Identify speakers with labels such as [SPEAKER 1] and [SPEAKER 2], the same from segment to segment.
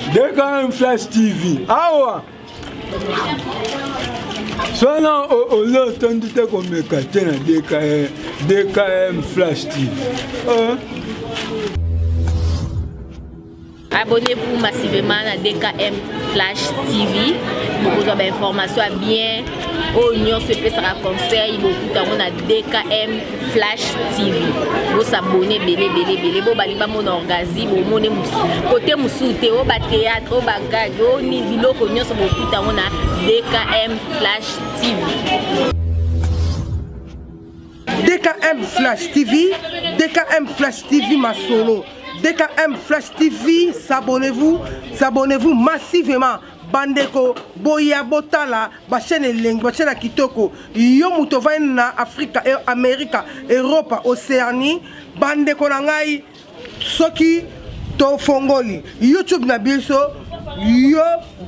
[SPEAKER 1] DKM Flash TV awa sona ozo otondi te komeka te na DKM, DKM Flash TV eh.
[SPEAKER 2] Abonnez-vous massivement à DKM Flash TV bokozwa ba information ya bien oyo nyonso epesaka conseil bokuta yango na DKM Flash TV bosabone ebele ebele ebele bo balingi bamona orgazi bomone kote mosusu te oyo batheatre oyo bagage oyo nini biloko nyonso bokuta yango na DKM Flash TV.
[SPEAKER 3] DKM Flash TV, DKM Flash TV Masolo, DKM Flash TV, s'abonnez-vous, s'abonnez-vous massivement. Bandeko, boya botala, ba chaîne elengi, ba chaîne ya kitoko. Yo moto ovandi na Afrika, eh, Amerika, Europa, Océanie, bandeko na ngai soki tofongoli YouTube na biso, yo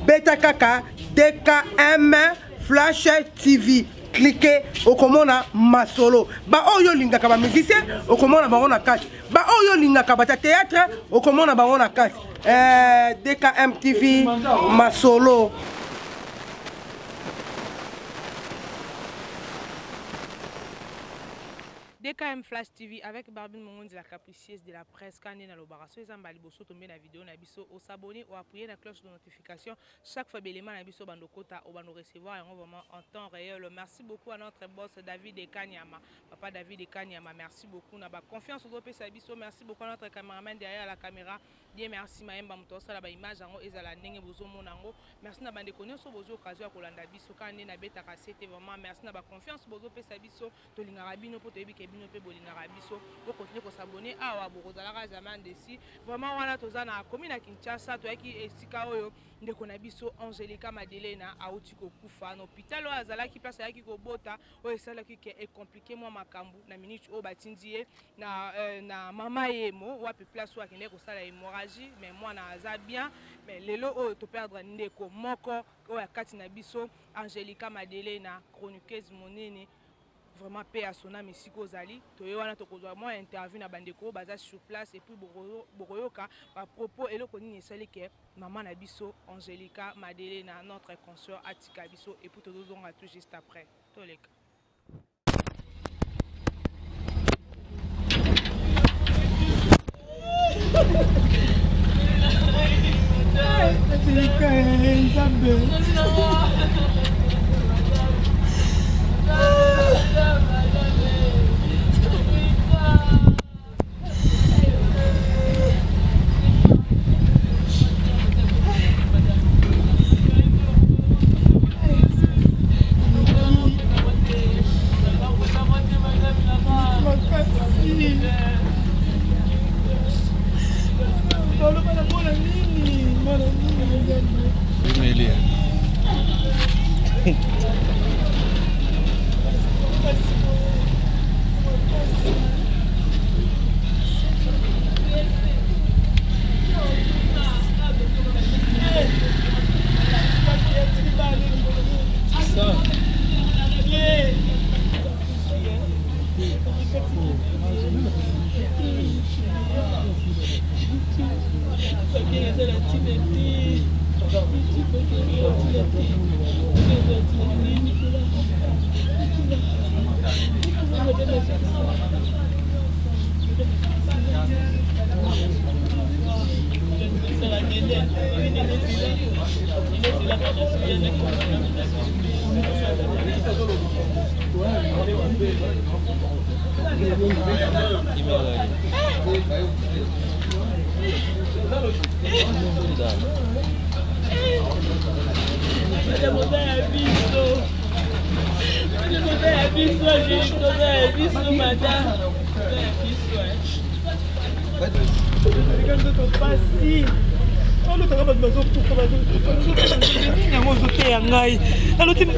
[SPEAKER 3] beta kaka DKM Flash TV. Cliquez, okomona masolo. Ba oyo olingaka ba musicien, okomona bango na kati. Ba oyo olingaka ba théâtre, okomona bango na kati. DKM TV masolo.
[SPEAKER 4] DKM Flash TV avec Barbine Mongonzi, la capricieuse de la presse. Kande na lobara so ezamba liboso tombe na vidéo na biso o s'abonner o appuyer na cloche de notification chaque fois belema na biso bando kota o bando recevoir yango vraiment en temps réel. Merci beaucoup à notre boss David Ekanyama, papa David Ekanyama, merci beaucoup na ba confiance ozo pesa biso. Merci beaucoup à notre cameraman derrière la caméra. Bien merci Maemba moto osala ba image yango ezala ndenge bozo mona yango. Merci na bande konyo so bozo occasion ya kolanda biso kande na betaka c'était vraiment merci na ba confiance bozo pesa biso. Tolingaka bino po toyebi ke bino pe bolingaka biso. Bo continuer ko s'abonner awa bokozalaka jamais ndesi. Vraiment wana toza na commune ya Kinshasa, toyaki esika oyo ndeko na biso Angelica Madelena auti kokufa na hôpital oyo azalaki place ayaki kobota, oyo esalaki ke e compliquer mwa makambo na minute oyo batindi ye na mama Yemo wapi place oyo akendeki kosala hémorragie, mais mwana aza bien. Mais lelo oyo to perdre ndeko moko oyo ya kati na biso Angelica Madelena, chroniqueuse monene. Vraiment paix à son âme esika ozali. Toye wana tokozwa mwa interview na bandeko oyo baza sur place et puis bokoyoka ba propos eloko nini esali ke mama na biso Angelica Madelena notre consort atika biso et puis tozozonga tout juste après. Toleka.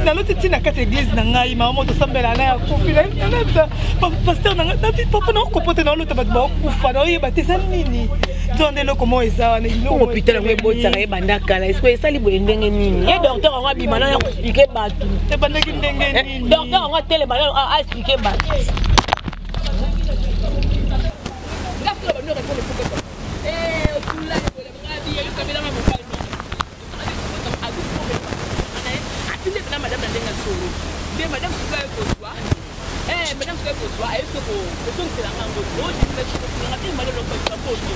[SPEAKER 5] Naloti ntina kati ya église na ngai, mama moto osambela na ya kufi, nayebisa pasteur na ngai, nabi papa na okopote na olota bato baokufa, naoyeba te eza nini. Nzonde eloko moko eza wana, eloko
[SPEAKER 6] moko hôpital yango ebotisaka ye banda kala, est-ce que esali boye ndenge nini? Ye docteur yango abima na ya koexplike bato.
[SPEAKER 5] Ebandaki ndenge nini?
[SPEAKER 6] Docteur yango atelema na a explike bato.
[SPEAKER 7] Nde madame Suka aye kozwa, eh, madame Suka aye kozwa, aye soki kozongisela nga yango te. Oyo jemi na kofinga nga te, madame nakokanisa mpo te.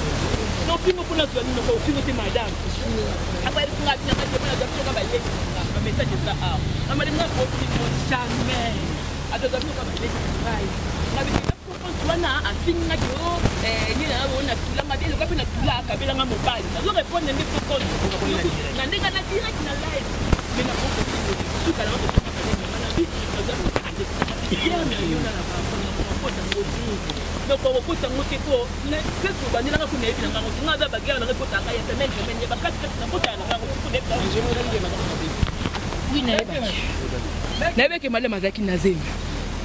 [SPEAKER 7] Nofingo mpo nazwa nini, ofingo te madame. Akoyebisi nga bina nga te, mpo nazwa biso ka baleki nga. Ba message eza awa. Nga madame nga kofingo jamais. Atazwa biso ka baleki ngai. Nga bino compte wana afingi nga ke o nini na oyo natula nga bien loka mpe natula akabela nga mobali. Nazo répondre nde faux compte. Na ndenge na direct na live. Mais na kofingo suka na nga donc okokota yango te po place obandelaka kuna yebi na ngango te nga aza bagere nanga ekotaka ya semaine semaine ya bakati kati nakotaka na ngango oui nayebaki nayebaki madame azalaki na zemi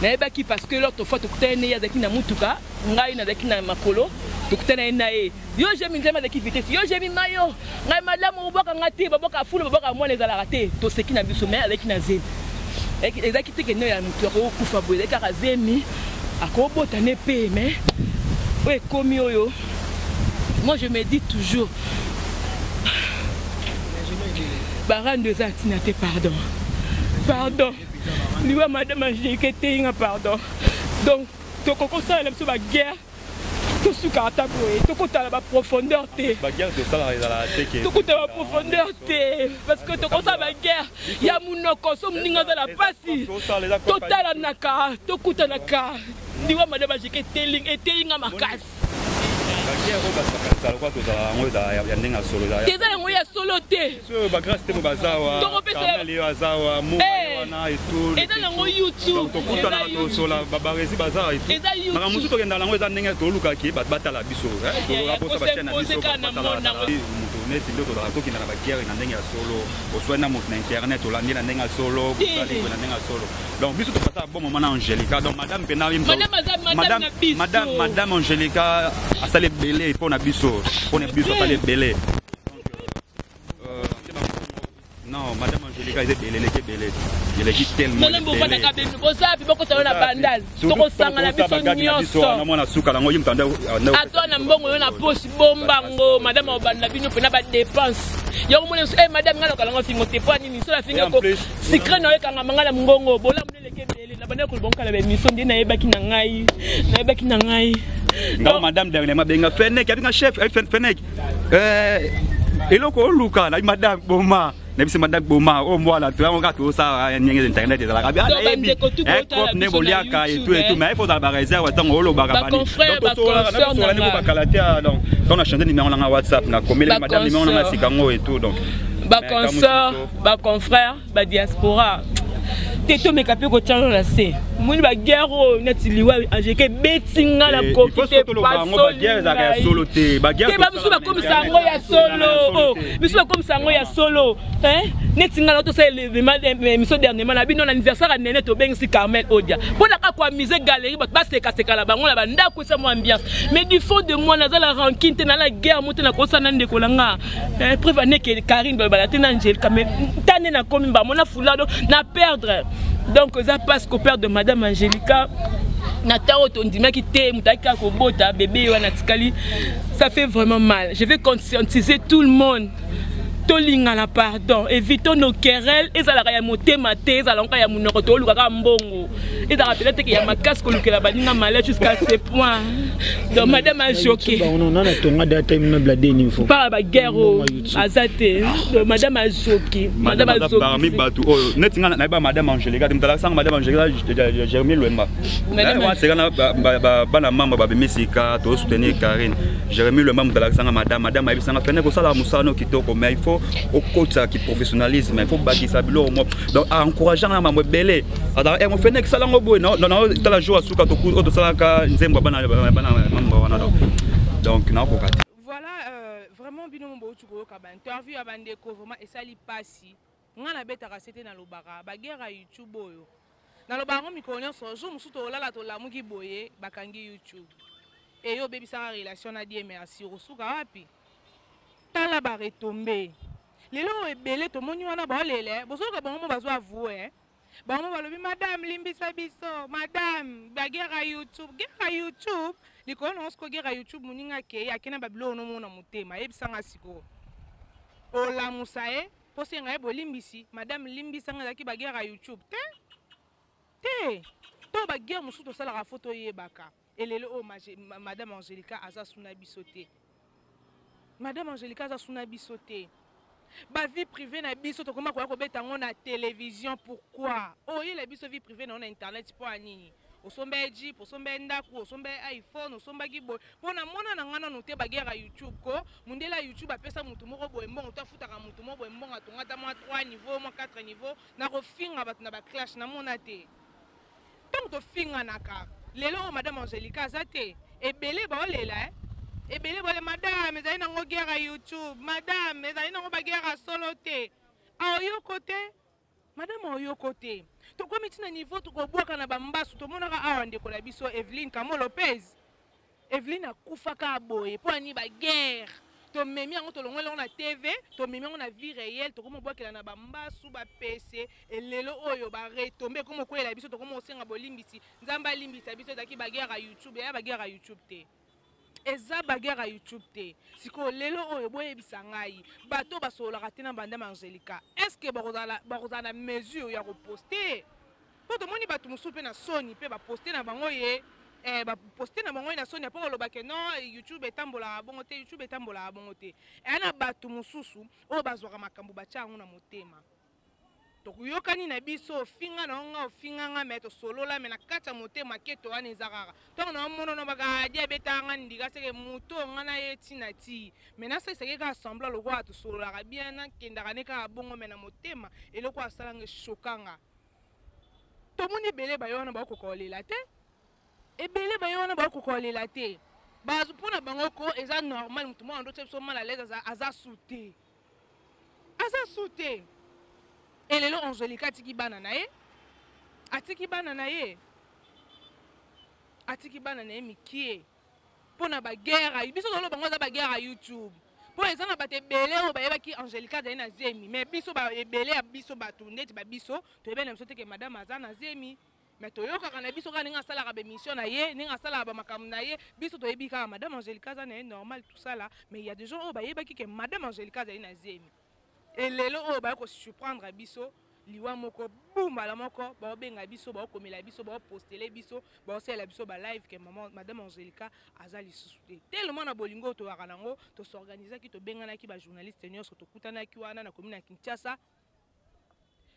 [SPEAKER 7] nayebaki parce que l'autre fois tokutani ne ye azalaki na motuka ngai nazalaki na makolo tokutani ye na ye yo jemi nzambe azalaki vitesse yo jemi mayo ngai malamu obwaka nga te babwaka fulu babwaka mwana ezalaka te toseki na biso mais azalaki na zemi ezalaki te kende ya motu akokufa boye ezalaki kaka zemi akobota ne mpe mais oyo ekomi oyo moi je me dis toujours barando eza ntina te pardon pardon liwa madame angélique eteyi nga pardon donc tokoki kosalela biso baguerre tosuka ata boye tokotala baprofondeur te tokotala baprofondeur te parce que tokosala baguerre ya monoko so moninga aza na mpasi totalanaka tokutanaka liwa madame ajeke eteyi nga makasi
[SPEAKER 8] baguerre oyo basakanisa lokola tozala yango ezala ya ndenge ya solo
[SPEAKER 7] te eza yango ya solo te
[SPEAKER 8] bagrace te baza wa Carmel yo aza wa mo wana et tout
[SPEAKER 7] eza nango YouTube
[SPEAKER 8] tokutana tosola babaresi baza et tout makambo mosusu tokenda nango eza ndenge tolukaki bato batala biso toloka posa bachaine na biso batala moto neti nde tozalaka tokenda na baguerre na ndenge ya solo oswani na moto na internet olandi na ndenge ya solo bosali boye na ndenge ya solo donc biso topasaka bon moment na Angelica donc madame mpena
[SPEAKER 7] madame
[SPEAKER 8] madame madame Angelica asali ebele mpo na biso mpo na biso asali ebele. Non, madame Angelica eza ebele, eleki ebele. Eleki tellement.
[SPEAKER 7] Madame bofandaka bino boza pi bokotana na bandal. Tokosangana biso nyonso.
[SPEAKER 8] Na mwana suka nango ye moto
[SPEAKER 7] ata na mbongo yo na poche bomba ngo madame obanda bino mpena ba dépense. Yango mona eh madame nga nakala ngo fingo te po nini so la fingo ko secret na yo ekangama nga na mongongo bolamu eleki ebele na banda koloba nkala ba émission nde nayebaki na ngai nayebaki na ngai.
[SPEAKER 8] Nga madame dernièrement benga Fenek, abenga chef Fenek. Eloko oluka na madame boma nayebisi madame boma oyo mwana to yango kaka tosala ndenge internet ezalaka bien nayebi cop nde boliaka et tout et tout mais il faut ozala baréserve ntango olobaka bani donc bakala te donc ntango na change numéro nanga WhatsApp nakomeli madame numéro nanga sika yango et tout donc
[SPEAKER 7] baconsoeur baconfrère badiaspora te tomeka mpe kotyana na se omoni baguerre oyo neti liwa angeke ebeti nga na koki te
[SPEAKER 8] te
[SPEAKER 7] babiso bakomisa yango ya solo biso bakomisa yango ya solo neti nga na tosala émission dernièrement na bino na anniversaire ya nene tobengisi Carmel Odia mpo na kaka koamise galerie bato basekaseka na bango na bandako esa mwa ambiance mais du fond de moi naza la rancune te na la guerre mo te nakosala na ndeko na nga preuve aneke Karine balobala te na Angelica mais tane nakomi bango na fulado na perdre donc eza parce qu'on perd de madame Angelica na ntango tondimaki te moto ayaki kaka kobota bebe wana atikali ça fait vraiment mal. Je vais conscientiser tout le monde tolingana pardon, évitons nos querelles ezalaka ya motema te ezalaka ya monoko tolukaka mbongo ezalaka peut-être ke ya makasi kolukela baninga malade jusqu'à ce point. Donc madame a choqué par ba guerre aza te. Donc madame a choqué, madame a choqué
[SPEAKER 8] parmi bato oyo neti nga nayeba madame Angelica te moto alakisanga madame Angelica Jérémie Lwemba wana bana membre babimi sika tosoutenir Karine. Jérémie Lwemba moto alakisanga madame, madame ayebisanga fene kosala mosala no kitoko mais il faut okotisa ki professionnalisme, il faut bakisa biloko mo donc encourageant na mambo ebele azalaka fene kisala yango boye tala jour asuka oyo tosalaka nzembo bana mambo wana donc nakokoka te.
[SPEAKER 4] Voilà, vraiment bino mo bouti koyoka ba interview ya bandeko vraiment esali pasi nga nabetaka sete nalobaka baguerre ya YouTube oyo nalobaka yango mikolo nyonso jour mosusu tolala tolamuki boye bakangi YouTube eyo obebisaka relation na die merci okosuka wapi tala baretombe lelo oyo ebele tomoni wana baolele bozoyoka bango mo bazwa avoue bango mo balobi madame limbisa biso madame baguerre ya YouTube guerre ya YouTube likolo nango sikoyo guerre ya YouTube moninga akei akei na babiloko nomona motema ayebisanga sikoyo olamusa ye mpo senga ye bolimbisi madame limbisanga ezalaki baguerre ya YouTube te. Te, to ba guerre mosusu tosalaka fo toyebaka. Elelo oyo Madame Angelica aza suna biso te. Madame Angelica aza suna biso te. Ba vie privée na biso tokoma koya kobeta yango na télévision pourquoi? Oyela biso vie privée na yo na internet mpo ya nini? Osomba ye jeep, osomba ye ndako, osomba ye iPhone, osombaki boye. Mpo na mona na nga nanu te ba guerre ya YouTube ko, mundele ya YouTube apesa mutu moko boye mbongo to afutaka mutu moko boye mbongo atonga ata mwa 3 niveau, mwa 4 niveau, na kofinga bato na ba clash namona te. Ntango tofinganaka lelo oyo Madame Angelica aza te, ebele baolela eh? Ebele baolela madame ezali nango guerre ya YouTube, madame ezali nango ba guerre ya solo te. Aoyoko te madame, aoyoko te. Tokomi ti na niveau tokobwaka na bambasu. Tomonaka awa ndeko na biso Evelyne Kamo Lopez, Evelyne akufaka boye mpo ani ba guerre tomemi yango, tolongoli yango na TV, tomemi yango na vie réelle, tokomi obwakela na bambasu bapese. Elelo oyo baretombe ekomi okweyela biso, tokomi osenga bolimbisi, Nzambe alimbisa biso, ezalaki baguerre ya YouTube. Eya baguerre ya YouTube te, eza baguerre ya YouTube te. Sikoyo lelo oyo boyebisa ngai, bato basololaka te na Madame Angelica, est ce que bakozala na mesure ya koposte? Mpo tomoni bato mosusu mpe na soni mpe baposte na bango ye, baposte na bango ye na soni mpo koloba ke non, YouTube etambolaka bongo te, YouTube etambolaka bongo te. Eya na bato mosusu oyo bazwaka makambo batya yango na motema. Tokoyokani na biso, ofinga na nga, ofinga nga, me tosolola, me na kati ya motema keto wana eza kaka. Ntango na omono no baka adi abetaka nga ndika seke moto nga na ye ntina ti me nasalisaki kaka semblant lokola tosololaka bien, nakendaka ne kaka bongo, me na motema eloko asalanga eshokanga. Tomoni ebele baye wana bakokoka kolela te, ebele baye wana bakokoka kolela te. Mpona bango ko eza normal, motu moko ando tia biso mal à l'aise, aza su te, aza su te. Elelo Angelica atiki bana na ye, atiki bana na ye, atiki bana na ye mikie mpona baguerre. Biso toloba bango eza baguerre ya YouTube, mpo eza na bato ebele oyo bayebaki Angelica azali na zemi, mais biso ebele ya biso bato ndeti babiso toyebani na biso te ke madame aza na zemi. Mais toyokaka na biso kaka ndenge asalaka baémission na ye, ndenge asalaka bamakambo na ye. Biso toyebi kaka Madame Angelica aza na ye normal, tout ça là, mais il y a des gens oyo bayebaki ke Madame Angelica azali na zemi. Elelo oyo baye kosurprendre biso liwa moko bumbala moko, baobenga biso, baokomela biso, baopostele biso, baosalela biso balive ke mama Madame Angelica aza lisusu te. Tellement na bolingo oyo toyaka nango, tosorganizaki, tobenganaki bajournaliste nyonso, tokutanaki wana na commune ya Kinshasa,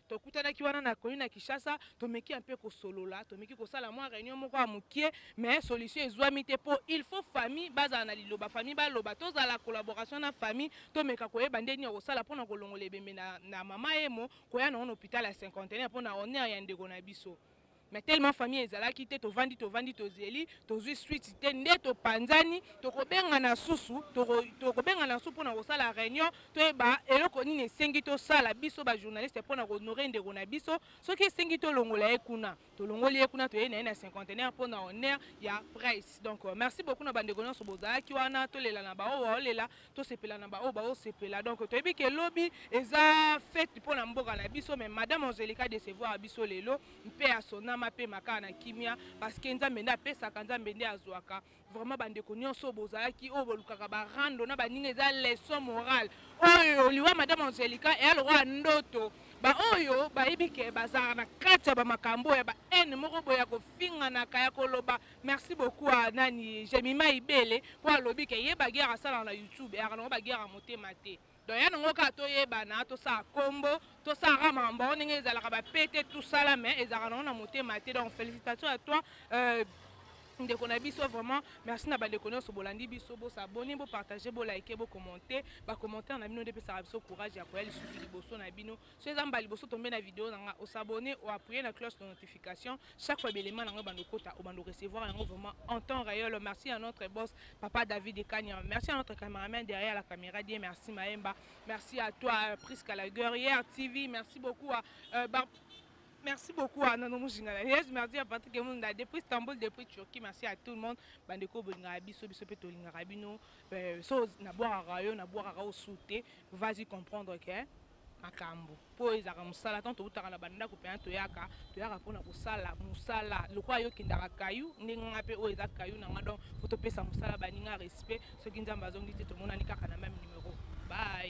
[SPEAKER 4] tokutanaki wana na commune ya Kinshasa, tomeki mpe kosolola, tomeki kosala mwa réunion moko ya mokie, mais solution ezwami te, mpo il faut famille bazala na liloba, famille baloba, tozala collaboration na famille, tomeka koyeba nde nini ya kosala mpona kolongola ebembe na mama Yemo, koya nango na hôpital ya Cinquantenaire mpona honneur ya ndeko na biso. Mais tellement famille ezalaki te, tovandi, tovandi, tozeli, tozwi suite te, nde topanzani. Tokobengana susu, tokobengana susu mpona kosala réunion, toyeba eloko nini esengi tosala biso bajournaliste mpona kohonorer ndeko na biso. Soki esengi tolongola ye kuna, tolongoli ye kuna, toyei na ye na Cinquantenaire mpona honneur ya presse. Donc merci beaucoup na bandeko nyonso bozalaki wana, tolela na baoyo baolela, tosepela na baoyo baosepela. Donc toyebi ke lobi eza fête mpona mboka na biso, mais Madame Angelica décevoir biso lelo mpe asonama mpe makala na kimia, parce que Nzambe nde apesaka, Nzambe nde azwaka. Vraiment bandeko nyonso bozalaki oyo bolukaka barando na baninga, eza leçon morale oyo liwa Madame Angelica eya lokola ndoto. Baoyo bayebi ke bazalaka na kati ya bamakambo ya bahaine moko boye ya kofinganaka ya koloba. Merci beaucoup a nani Jemima Ibele mpo alobi ke ye baguerre asalaka na YouTube eyaka nango baguerre ya motema te. Donc ya nango kaka toyebana, tosala kombo, tosalaka makambo yango ndenge ezalaka bapete, tosala, mais ezalaka nango na motema te. Donc félicitations à toi, ndeko na biso. Vraiment merci na bandeko nyonso bolandi biso. Bosabone, bopartage, bolike, bokommente. Bacommentaire na bino nde epesaka biso courage ya koya lisusu liboso na bino. So eza mbala liboso tombe na video na nga, osabone, oappuye na cloche de notification. Chaque fois belema na nga bando kota, obando recevoir yango vraiment en temps réel. Merci à notre boss papa David Ekanya, merci à notre cameraman derrière la caméra Dieu merci Maemba, merci à toi Priska la guerrière TV, merci beaucoup à merci beaucoup à Nano Mujinga Liège, merci à Patrick Munda depuis Istanbul, depuis Turquie, merci à tout le monde. Bandeko bolingaka biso, biso pe tolingaka bino. So na boire yo, na boire au sauter, vas-y comprendre que makambo po ezalaka mosala. Ntango tobutaka na bandako mpena, toyaka, toyaka mpona kosala mosala. Lokola yo okendaka kayu ndenge nga mpe oyo eza kayu na nga, donc fo topesa mosala baninga respect. Soki Nzambe azongi te, tomonani kaka na même numéro. Bye.